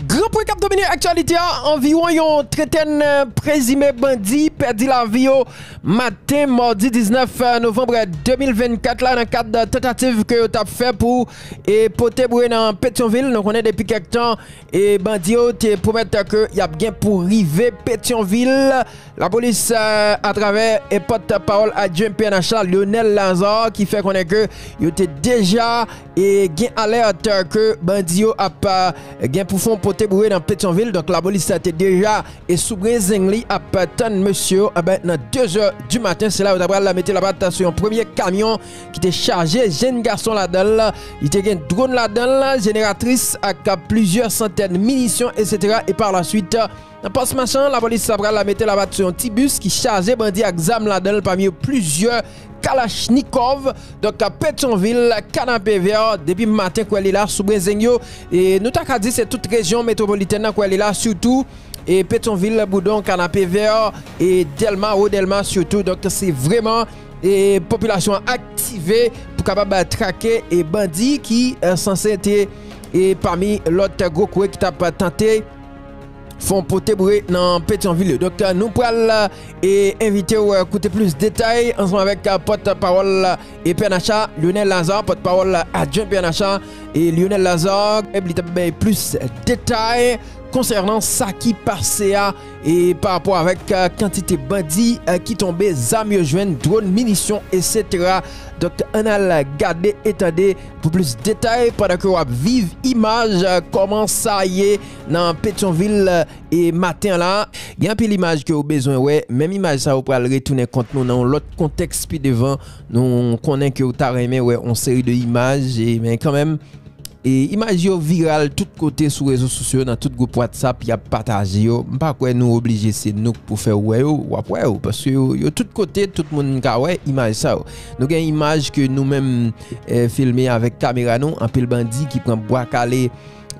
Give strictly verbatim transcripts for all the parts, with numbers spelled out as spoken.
Gran pwen k ap domine aktyalite a, anviwon yon trantèn prezime bandi pèdi lavi yo maten madi diznèf novanm de mil vennkat la nan kad tantativ ke yo t ap fè pou e pote boure nan Petyonvil. Nou konnen depi kèk tan e bandi yo te pwomèt ke y ap gen pou rive Petyonvil. Lapolis, atravè e pòt pawòl adjwen P N H la, Lionel Lazarre, ki fè konnen ke yo te deja e gen alèt ke bandi yo ap e gen pou fè yon pote boure nan Petyonvil. Donk, lapolis te deja e sou brezeng li ap tann mesye yo. Anben, nan de zè di maten, se la yo ta pral mete lapat sou yon premye kamyon ki te chaje jenn gason ladan l. Li te gen dwòn ladan l, jeneratris ak plizyè santèn minisyon, etsetera. E pa la swit, nan Pòs Machan, lapolis ta pral mete lapat sou yon ti bis ki chaje bandi ak zam ladan l, pami yo plizyè kalachnikòv. Donk, Petyonvil, Kanapevè, depi maten kwè li la sou brezeng yo. E nou ta ka di se tout rejyon metwopolitèn nan kwè li la, sitou e Petyonvil, Boudon, Kanapevè, e Dèlma, Wo Dèlma sitou. Donk, se vrèman e popilasyon an aktive pou kapab trake e bandi ki e sanse te e pami lòt gwo kouri ki t ap tante fè yon pote boure nan Petyonvil yo. Donk, nou pral e envite w e koute plis detay ansanm avèk pòt pawòl e P N H a, Lionel Lazarre, pòt pawòl adjwen P N H a, e Lionel Lazarre, e li t ap bay plis detay konsènan sa ki pase a, e pa rapò avèk e kantite bandi e ki tonbe, zam yo jwenn, dwòn, minisyon, etsetera. Donk, ann al gade e tande pou plis detay pandan ke w ap viv imaj e kòman sa ye nan Petyonvil e maten an la. Gen anpil imaj ke w bezwen wè, menm imaj sa yo pral retounen kont nou nan yon lòt kontèks pi devan. Nou konnen ke w ta renmen wè yon seri de imaj, e, men kanmenm, e imaj yo viral tout kote sou rezo sosyo, nan tout gwoup WhatsApp, y ap pataje yo. M pa kwè nou oblije se nou k pou fè w wè yo, w ap wè yo, paske yo, yo tout kote, tout moun ka wè imaj sa yo. Nou gen imaj ke nou menm e filme avèk kamera nou, anpil bandi ki pran bwa kale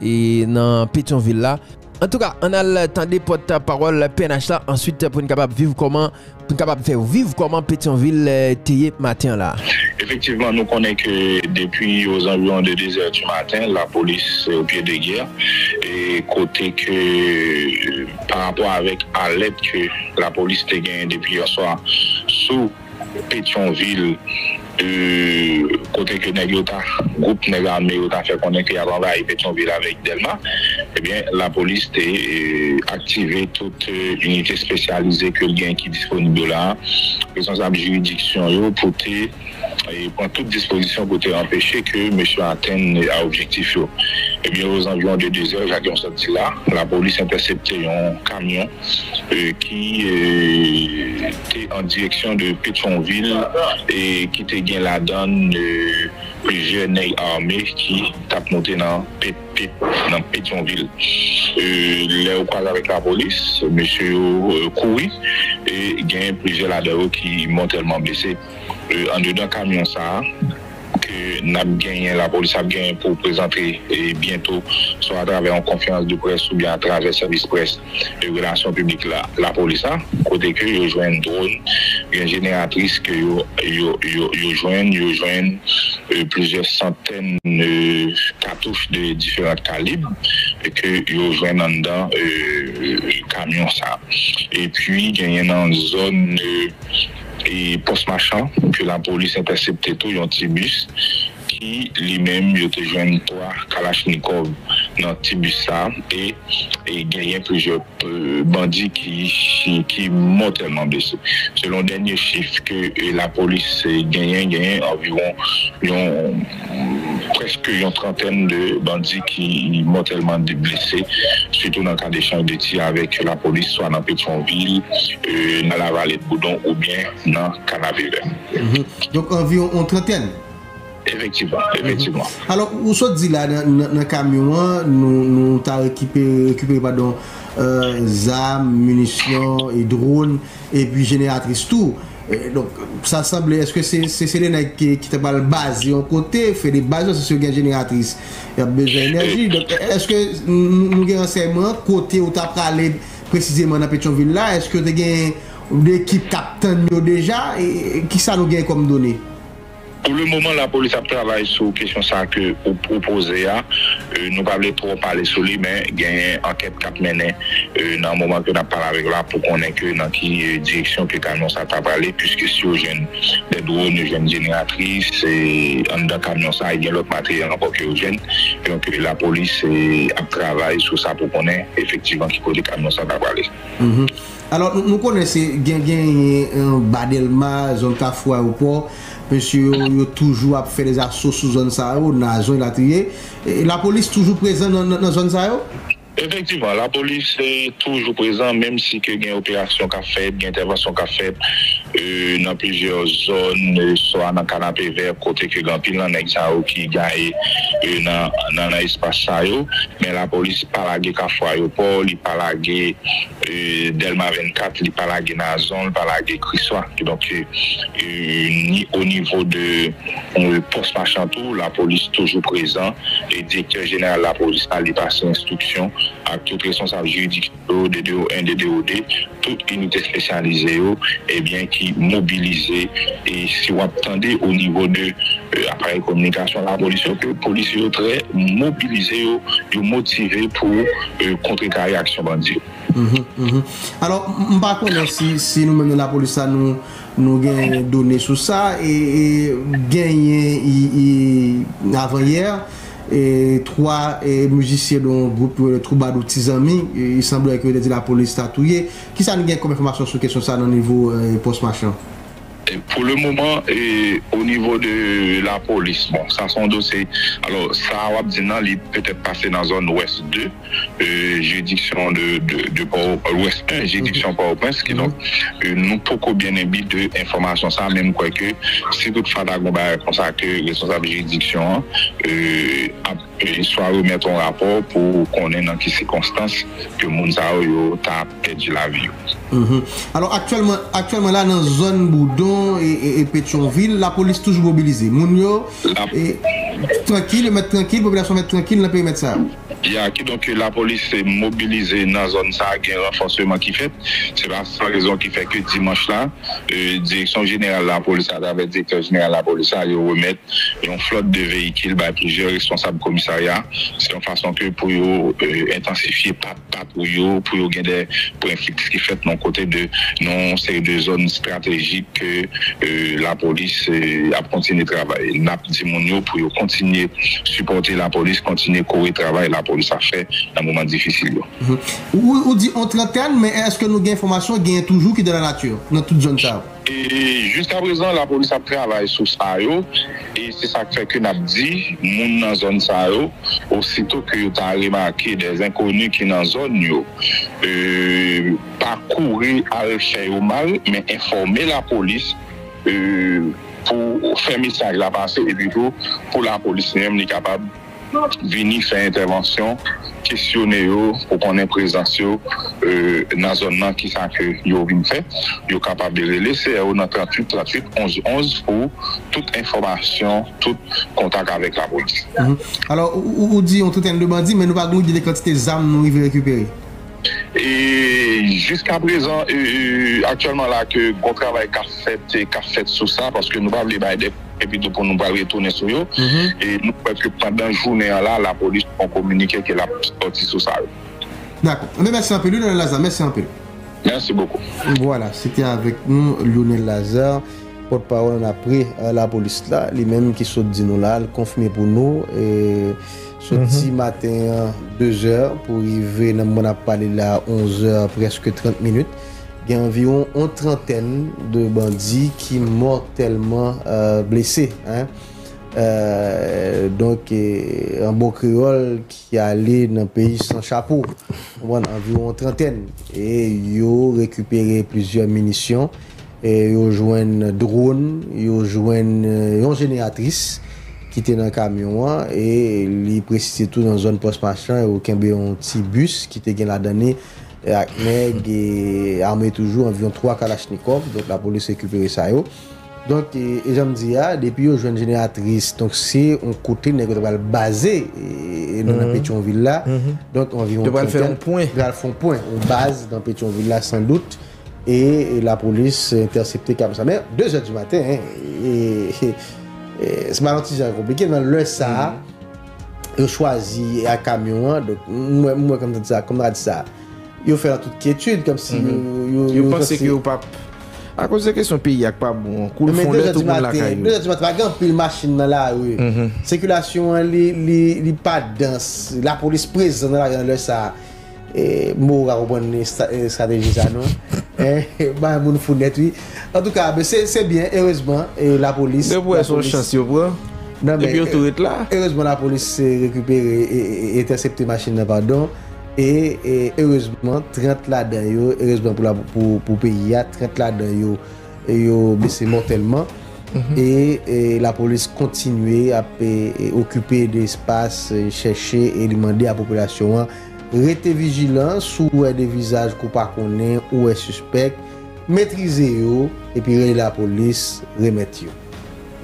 e nan Petyonvil la. Antouka, ann al tande pòt pawòl P N H la answit pou n kapab viv kòman, pou n kapab fè w viv kòman Petyonvil e te ye maten an la. Efektivman, nou konnen ke depi ozanviwon de de zè di maten, lapolis se o pye de gè, e kote ke, pa rapò avèk alèt ke lapolis te genyen depi yè swa sou Petyonvil, e, kote ke nèg yo ta, gwoup nèg ame yo ta fè konnen ke y ap anvayi Petyonvil avèk Dèlma, ebyen, lapolis te e, aktive tout e, inite espesyalize ke l gen ki disponib yo la, responsab jiridiksyon yo pou te e, pran tout dispozisyon pou te anpeche ke mesye yo atenn e, a objektif yo. Ebyen, ozanviwon de de zè, jan m sot di la, lapolis entèsepte yon kamyon e, ki e, te an direksyon de Petyonvil e ki te gen ladan l e, plizyè nèg ame ki t ap monte nan Pet, Pet, nan Petyonvil. E, lè yo kwaze avèk lapolis, mesye yo e, kouri e gen plizyè ladan yo ki mòtèlman blese. E, andedan kamyon sa a, ke n ap genyen, lapolis ap genyen pou prezante e, byento, swa atravè yon konferans de près oubyen atravè sèvis près e, relasyon piblik la, lapolis la, kote ke yo jwenn dwòn, gen jeneratris ke yo, yo, yo, yo jwenn, yo jwenn e, plizyè santèn e, katouch de diferan kalib e, ke yo jwenn anndan e, kamyon sa. Epi, genyen nan zòn e, e Pòs Machan ke lapolis entèsepte tou yon ti bis ki li menm yo te jwenn twa kalachnikòv nan ti bis sa e, e genyen plizyè e, bandi ki, ki, ki mòtèlman blese. Selon dènye chif ke e, lapolis e, genyen, genyen anviwon yon, prèske yon trantèn de bandi ki mòtèlman de blese, sitou nan kad echanj de tir avèk lapolis, swa nan Petyonvil, e, nan Lavale de Boudon oubyen nan Kanapevè. Mhm. Donk, anviwon yon trantèn. Efektivman, efektivman. Alò, ou sot di la nan, nan, nan kamyon an, nou, nou ta rekipere, rekipere, padon, e, zam, minisyon e dwòn, epi jeneratris tou. E, donk, sa sanble, èske se, se, se de nèg ki, ki ta pral baze yon kote, fè de baz, se yo gen jeneratris, y ap bezwen enèji. Donk, èske nou, nou gen ransèyman kote ou ta prale presizeman nan Petyonvil la? Èske te gen de ekip k ap tann yo deja? E, e, kisa nou gen kòm done? Pou le moman, lapolis ap travay sou kesyon sa ke ou, ou poze a. E, nou pa vle twò pale sou li, men genyen ankèt k ap mennen, e, nan moman ke n ap pale avèk la pou konnen ke nan ki, e, direksyon ke kamyon sa ta prale, piske si yo jwenn de dwòn, yo jwenn jeneratris, e, anndan kamyon sa, e gen lòt materyèl ankò ke yo jwenn. Donk, e, lapolis, e, ap travay sou sa pou konnen efektivman ki kote kamyon sa ta prale. Alò, nou, nou konnen se gen, gen, e, ba Dèlma, zòn Kafou Ayewopò, mesye yo, yo toujou ap fè dèzaso sou zòn sa yo, Nazon, elatriye. E, lapolis toujou prezan nan, nan, nan zòn sa yo? Efektivman, lapolis, e, toujou prezan, menm si ke gen operasyon k ap fèt, gen entèvansyon k ap fèt, e, nan plizyè zòn, e, swa nan Kanapevè, kote ke gen anpil nan nèg sa yo ki gaye, e, nan, nan, nan espas sa yo. Men lapolis pa lage Kafou Ayewopò, li pa lage, e, Dèlma vennkat, li pa lage Nazon, li pa lage Kriswa. Kidonk, e, e, ni o nivo de, e, pòs Machan tou, lapolis toujou prezan. E direktè jeneral lapolis la, li pase enstriksyon ak tout responsab jiridiksyon yo, D D O en, D D O de, tout inite espesyalize yo, ebyen, ki mobilize. E si w ap tande o nivo de, e, aparèy kominikasyon lapolis yo, ke polisye yo trè mobilize, yo, yo motive pou, e, kontrekare aksyon bandi yo. Alò, m, m pa konnen si, si nou menm nan lapolis la, nou, nou gen done sou sa, e, e genyen, i, i, avanyè, e, twa, e, mizisyen de yon gwoup ki rele Twoubadou Ti Zanmi, e, i sanble ke yo te di lapolis ta touye. Kisa nou gen kòm enfòmasyon sou kesyon sa nan nivo, e, pòs Machan? E, pou le moman, e, o nivo de lapolis, bon, sa se yon dosye, alò, sa w ap di nan, li petèt pase nan zòn Wès de, e, jiridiksyon de, de, de Pò, Wès en, jiridiksyon Pòtoprens, kidonk, e, nou poko byen enbi de enfòmasyon sa, men m kwè ke si toutfwa ta gen yon bagay konsa ke responsab jiridiksyon an, e, ap, e, swa remèt yon rapò pou konnen nan ki sikonstans ke moun sa yo, yo ta pèdi lavi yo. Alò, aktyèlman, aktyèlman la, nan zòn Boudon e, e, e Petyonvil, lapolis toujou mobilize. Moun yo, e, trankil, yo mèt trankil, popilasyon mèt trankil nan perimèt sa yo. Ya, kidonk, lapolis se mobilize nan zòn sa, gen ranfòsman ki fèt. Se pa san rezon ki fè ke dimanch la, e, direksyon jeneral lapolis, atravè direktè jeneral lapolis la, yo remèt yon flòt de veyikil bay plizyè responsab komisarya. Se yon fason ke pou yo, e, entansifye pat, patwouy yo, pou yo gen de pwen fiks ki fèt nan kote de, nan yon seri de zòn estratejik ke, e, lapolis, e, ap kontinye travay. N ap di moun yo pou yo kontinye sipòte lapolis, kontinye kore travay lapolis ap fè nan moman difisil yo. Ou, ou di yon trantèn, men èske nou gen enfòmasyon, genyen toujou ki dans la nature, nan tout zòn sa yo? E jiskaprezan, lapolis ap travay sou sa yo, e se sa k fè ke n ap di, moun nan zòn sa yo, osito ke yo ta remake de zenkoni ki nan zòn yo, e, pa kouri al fè yo mal, men enfòme lapolis, e, pou fè mesaj la pase, epi tou, pou lapolis li menm, li kapab vini fè entèvansyon, kesyone yo pou konnen prezans yo, e, nan zòn nan, kisa ke yo vin fè. Yo kapab rele C R O nan tranntuit tranntuit onz onz pou tout enfòmasyon, tout kontak avèk lapolis. Alò, ou, ou, ou di yon trantèn de bandi, men nou pa gen ide de kantite zam nou rive rekipere? E jiskaprezan, e, e, aktyèlman la, ke gwo travay k ap fèt, e, k ap fèt sou sa, paske nou pa vle bay de epi tou pou nou pral retounen sou yo. E nou kwè ke pandan jounen an la, lapolis pran kominike ke l ap sòti sou sa yo. Dakò. Enben, mèsi anpil, Lionel Lazarre. Mèsi anpil. Merci beaucoup. Voilà, se te avèk nou, Lionel Lazarre, pòtpawòl annapre, e, lapolis la, li menm ki sot di nou la, l konfime pou nou, e soti maten an de zè pou rive nan moman n ap pale la, onz è, prèske trant minit. Gen anviwon yon trantèn de bandi ki mòtèlman, e, blese, en. E, donk, e, an bon kreyòl, ki ale nan peyi san chapo. Ou konprann, anviwon yon trantèn. E yo rekipere plizyè minisyon. E yo jwenn dwòn, yo jwenn, e, yon jeneratris ki te nan kamyon an. E li presize tou nan zòn Pòs Machan, yo kenbe yon ti bis ki te gen ladan li, e, ak nèg, e, ame toujou, anviwon twa kalachnikòv. Donk, lapolis rekipere sa yo. Donk, e, e jan m di a, depi yo jwenn jeneratris, donk se yon kote nèg yo ta pral baze, e, e nan, nan Petyonvil la. Donk, anviwon yon trantèn, pral fè yon pwen, yon baz nan Petyonvil la, san dout. E, e lapolis entèsepte kamyon sa. Men, de zè di maten, en, e, e, Eh, se pa yon ti jan konplike, nan lè sa a, yo chwazi ak kamyon an, donk, m wè, m wè kòm sa, kòm sa di sa, yo fè an tout kyetid, kòmsi yo, yo, yo panse ke yo p ap, akoz de kesyon peyi a k pa bon an, kou l fon lè tout moun lakay yo. De zè di maten, pa gen anpil machin nan lari. Sikilasyon an, li, li, li pa dans. Lapolis prezan nan lari nan lè sa a. E, m poko ka konprann estrateji sa non. Bay moun fou nèt wi. Antouka, men se, se byen, erezman, e, lapolis. Depi w wè se yon chans yo pran, epi yo tou ret la. Erezman, lapolis rekipere e entèsepte machin nan, padon. E, e erezman, trant ladan yo, erezman pou, pou, pou peyi a, trant ladan yo, yo blese mòtèlman. E, e lapolis kontinye ap e, e, okipe de espas, e, chèche, e li mande a popilasyon an rete vijilan. Si w wè de vizaj ke w pa konnen, ou wè sispèk, metrize yo, epi rele lapolis, remèt yo.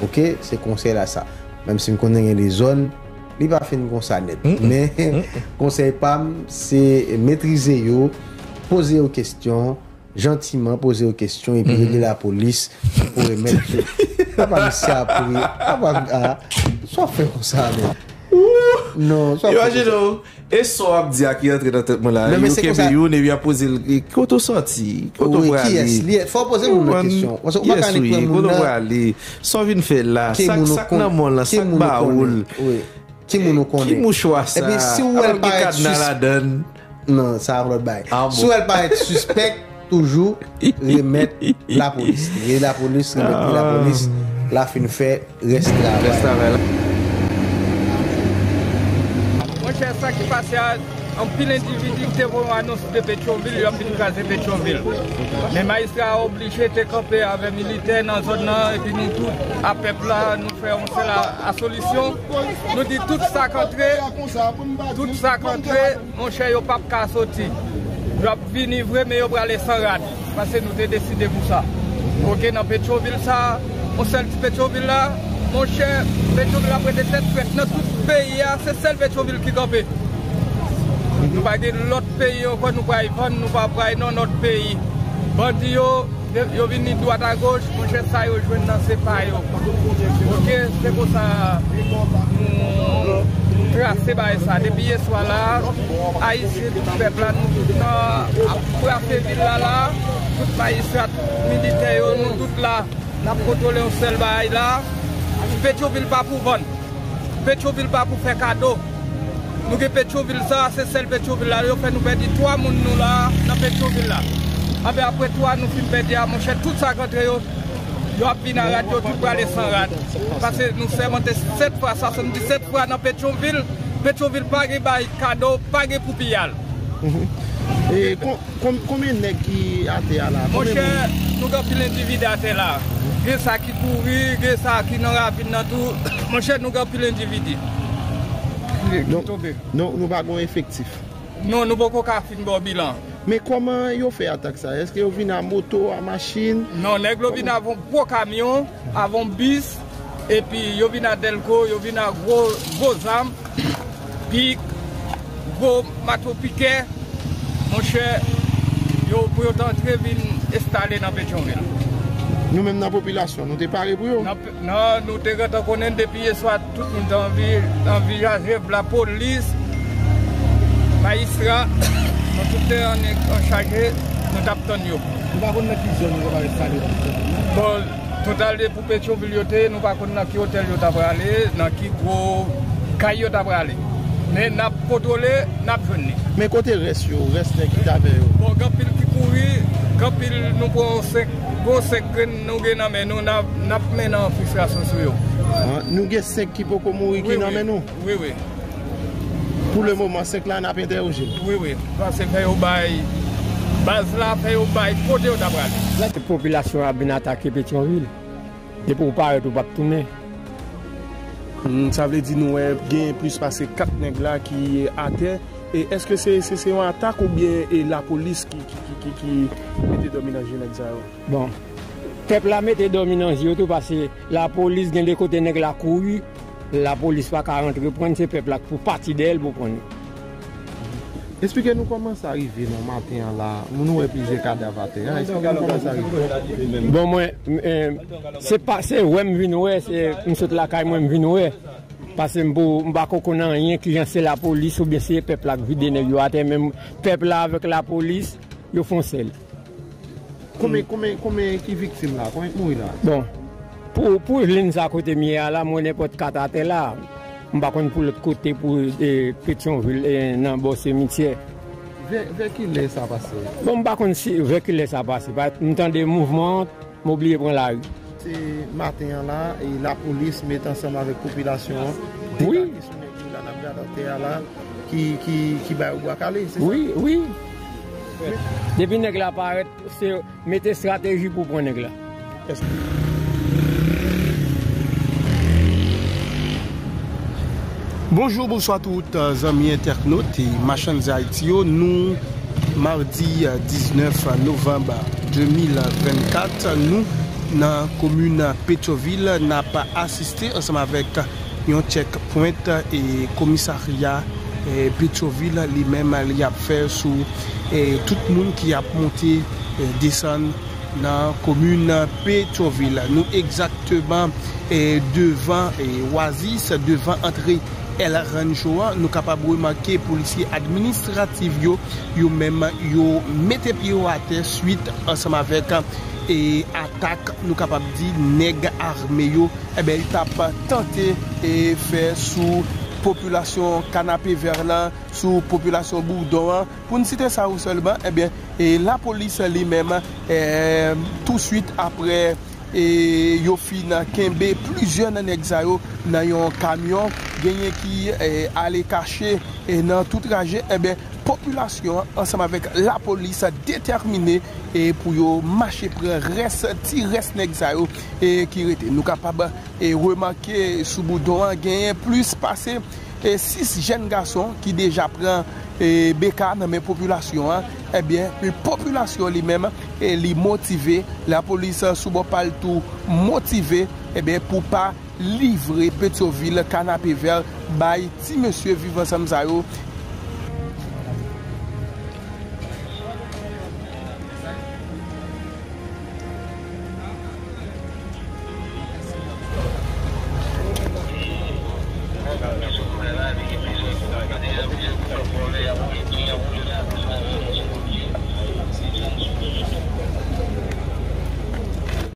Oke? Se konsèy la sa. Menm si m konnen gen de zòn, li pa fin konsa nèt. Men, konsèy pa m, se metrize yo, poze yo kesyon, jantiman poze yo kesyon epi rele lapolis pou remèt yo. Apa misye ap ri? Apa, a, sa w fè konsa, men? Non, sa w fè konsa? Imajine w, e sa w ap di a ki rantre nan tèt mwen la. Yo kenbe youn epi y ap poze l, kote w sòti? Kote w prale? Kiyès li ye? Fò w poze moun nan kesyon. Paske ou pa ka annik pran moun nan. Kote w prale? Sa w vin fè la? Sa k nan men w lan? Sa k ba ou l? Ki moun ou konnen? Ki mouchwa sa? Epi si w wè l parèt sis... Non, sa a yon lòt bagay. Si w wè l parèt sispèk, toujou remèt lapolis. Rele lapolis, remèt li lapolis. L a fin fè rès travay. Rès travay la. Monchè, sa ki pase a, anpil endividi ki te voye yon anons de Petyonvil, yo ap vin kraze Petyonvil. Men majistra a oblije te kanpe avè militè nan zòn nan, epi nou tout, a pèp la, nou fè yon sèl a, a solisyon. Nou di tout sa k antre, tout sa k antre, monchè, yo p ap ka soti. Yo ap vini vre, men yo prale san rad. Paske nou te deside pou sa. Oke, nan Petyonvil sa, yon sèl ti Petyonvil la, monchè, Petyonvil ap rete tèt frèt. Nan tout peyi a, se sèl Petyonvil ki kanpe. Nou pa gen lòt peyi ankò, nou pral vann, nou pa pral nan lòt peyi. Bandi yo, yo vini dwat agoch, monchè, sa yo jwenn nan se pa yo. Oke, se konsa nou trase bagay sa. Depi yèswa la, Ayisyen, tout pèp la, nou tout nan ap frape vil la la, tout majistra, tout militè yo, nou tout la, n ap kontwole yon sèl bagay la. Petyonvil pa pou vann. Petyonvil pa pou fè kado. Nou gen Petyonvil sa, se sèl Petyonvil la. Yo fè nou pèdi twa moun nou la, nan Petyonvil la. Anben apre twa nou fin pèdi a, monchè, tout sa k antre yo, yo ap vin a rad, yo tout prale san rad. Paske nou sèmante sèt fwa, swasanndisèt fwa nan Petyonvil. Petyonvil pa gen bay kado, pa gen pou piyal. E kon- Kon- Konbyen nèg ki atè a la? Konbyen moun? Monchè, nou gen anpil endividi atè la. Gen sa ki kouri, gen sa ki nan ravin nan tou. Monchè, nou gen anpil endividi ki tonbe. Donk, nou pa gen yon efektif? Non, nou poko ka fin ba w bilan. Men kòman yo fè atak sa? Èske yo vin a moto, a machin? Non, nèg yo vin avè yon gwo kamyon, avè yon bis, epi yo vin a dèlko, yo vin a gwo, gwo zam, pik, gwo mato pikè, monchè, yo, pou yo t antre vin enstale nan Petyonvil. Nou menm nan popilasyon, nou te pare pou yo? Nan, nan, nou te gentan konnen depi yèswa, tout moun te anvi, anvizaje lapolis, majistra, nou tout te an, an chaje, nou t ap tann yo. Nou pa konn nan ki zòn yo pral enstale la. Bon, total de pou Petyonvil yo te ye, nou pa konn nan ki otèl yo ta prale, nan ki gwo kay yo ta prale. Men n ap kontwole, n ap jwenn li. Men kote rès yo, rès nèg ki t avè yo? Bon, gen anpil ki kouri, gen anpil nou pran senk, gwo senk grenn nou gen nan men nou, n ap, n ap mennen an fristrasyon sou yo. Ah, nou gen senk ki poko mouri ki nan men nou? Wi, wi. Pou le moman, senk la n ap entèwoje l. Wi, wi. Pase fè yo bay baz la, fè yo bay kote yo ta prale. Tout popilasyon an ap vin atake Petyonvil. Depi w parèt, ou p ap tounen. Hmm, sa vle di nou wè gen plis pase kat nèg la ki atè. E èske se, se, se yon atak oubyen e lapolis ki, ki, ki, ki, ki mete dòmi nan je nèg sa yo? Bon, pèp la mete dòmi nan je yo tou, paske lapolis gen de kote nèg la kouri, lapolis pa ka rantre pran l, se pèp la k pou pati dèyè l pou pran l. Esplike nou kòman sa rive nan maten an la, nou wè plizyè kadav atè a. Esplike nou kòman sa rive. Bon, mwen, eh, se pa, se wè m vin wè, se, m sot lakay mwen, m vin wè. Paske m pou, m pa ko konn anyen, kijan se lapolis oubyen se pèp la k vide nèg yo atè, men pèp la avèk lapolis, yo fè yon sèl. Konbyen, konbyen, konbyen ki viktim la? Konbyen ki mouri la? Bon, pou, pou liy sa kote m ye a la, mwen nenpòt kat atè la. M pa konn pou lòt kote, pou, eh, Petyonvil, eh, nan bò simityè. Vè, vè kilè sa pase? Bon, m pa konn si vè kilè sa pase. Pa, m tande mouvman an, m oblije pran lari. Se maten an la, e lapolis met ansanm avèk popilasyon an, wi, debake sou nèg yo la, n ap gade atè a la, ki, ki, ki ba yo bwa kale, se sa? Wi, wi. Depi nèg la parèt, se mete estrateji pou pran nèg la. Bonjou, bonswa tout, euh, zanmi entènot e machann Ayiti yo. Nou, madi, euh, diznèf novanm de mil vennkat, nou, nan komin Petyonvil, n ap asiste ansanm avèk yon checkpoint e komisarya, eh, Petyonvil li menm li ap fè sou, eh, tout moun ki ap monte, eh, desann nan komin Petyonvil. Nou egzakteman, eh, devan, eh, Oasis, devan antre El Rancho an. Nou kapab remake polisye administratif yo, yo menm yo mete pye yo atè swit ansanm avèk, eh, atak, nou kapab di, nèg ame yo, enben, t ap tante, eh, fè sou popilasyon Kanapevè lan, sou popilasyon Boudon an. Pou n site sa yo sèlman, enben, e lapolis li menm, e, touswit apre, e, yo fin kenbe plizyè nan nèg sa yo nan yon kamyon, genyen ki, e, ale kache, e, nan tou traje, enben, popilasyon an ansanm avèk lapolis detèmine, e, pou yo mache pran rès, ti rès nèg sa yo, e, ki rete. Nou kapab, e, remake sou Boudon an genyen plis pase e sis jèn gason ki deja pran, e, B K nan men popilasyon an, ebyen, men popilasyon li menm, e, li motive, lapolis sou bò pa l tou motive, ebyen, pou pa livre Petyonvil, Kanapevè bay ti mesye viv ansanm sa yo,